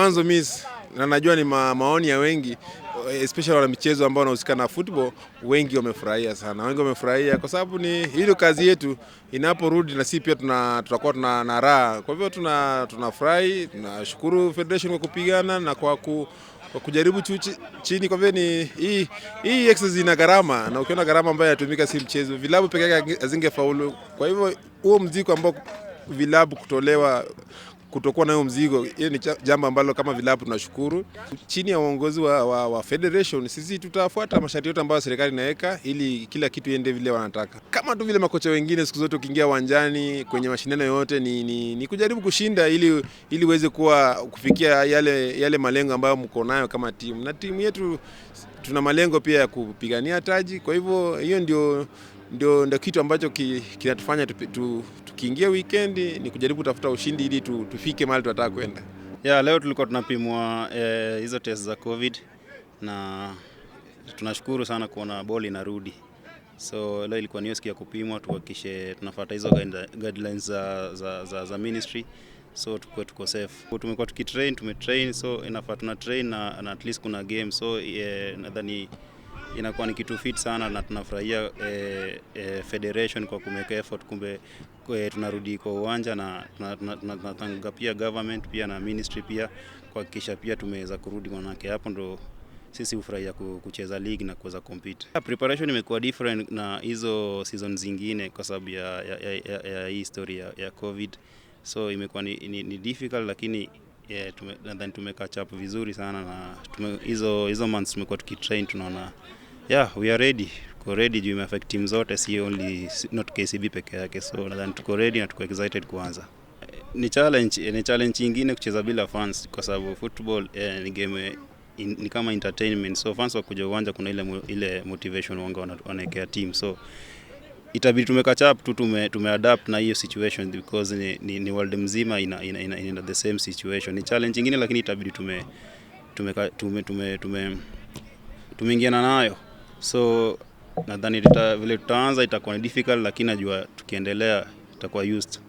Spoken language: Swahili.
Mwanzo mimi na najua ni maoni ya wengi, especially wana michezo ambao wanahusika na football, wengi wamefurahia sana. Wengi wamefurahia kwa sababu ni hilo kazi yetu inaporudi, na sisi pia tutakuwa tuna na raha. Kwa hivyo tunafurahi, tunashukuru federation kwa kupigana na kwa kujaribu chini kwa vile ni hii exercise ina gharama, na ukiona gharama ambayo inatumika si mchezo, vilabu peke yake hazingefaulu. Kwa hivyo huo mzigo ambao vilabu kutolewa, kutokuwa na huo mzigo, hiyo ni jambo ambalo kama vilabu tunashukuru. Chini ya uongozi wa federation, sisi tutafuata masharti yote ambayo serikali inaweka ili kila kitu iende vile wanataka. Kama tu vile makocha wengine, siku zote ukiingia uwanjani kwenye mashindano yote ni kujaribu kushinda ili uweze kuwa kufikia yale malengo ambayo mko nayo kama timu, na timu yetu tuna malengo pia ya kupigania taji. Kwa hivyo hiyo ndio kitu ambacho kinatufanya tukiingia weekend ni kujaribu kutafuta ushindi ili tufike mahali tunataka kwenda. Ya, leo tulikuwa tunapimwa hizo test za COVID na tunashukuru sana kuona ball inarudi. So leo ilikuwa ni siku ya kupimwa tuhakikishe tunafuata hizo guidelines za ministry, so tukue tuko safe. Tumekuwa tukitrain, tumetrain, so inafaa tuna train na at least kuna game, so nadhani inakuwa ni kitu fit sana na tunafurahia federation kwa kumake effort, kumbe tunarudi kwa uwanja na tunatanga pia government pia na ministry pia kuhakikisha pia tumeweza kurudi, manake hapo ndo sisi hufurahia kucheza league na kuweza compete. Preparation imekuwa different na hizo season zingine kwa sababu ya hii story ya COVID, so imekuwa ni difficult, lakini yeah, nadhani tume catch up vizuri sana na hizo months tumekuwa tukitrain, tunaona yeah, we are ready. Tuko ready juu imeaffect team zote, si only not KCB peke yake, so nadhani tuko ready na tuko excited kuanza. Ni challenge nyingine kucheza bila fans kwa sababu football ni game ni kama entertainment, so fans wakuja uwanja kuna ile motivation wanga wanaekea team, so itabidi tume catch up tu, tume adapt na hiyo situation because ni world mzima ina the same situation. Ni challenge nyingine, lakini itabidi tumeingiana nayo, so nadhani vile tutaanza itakuwa ni difficult, lakini najua tukiendelea itakuwa used.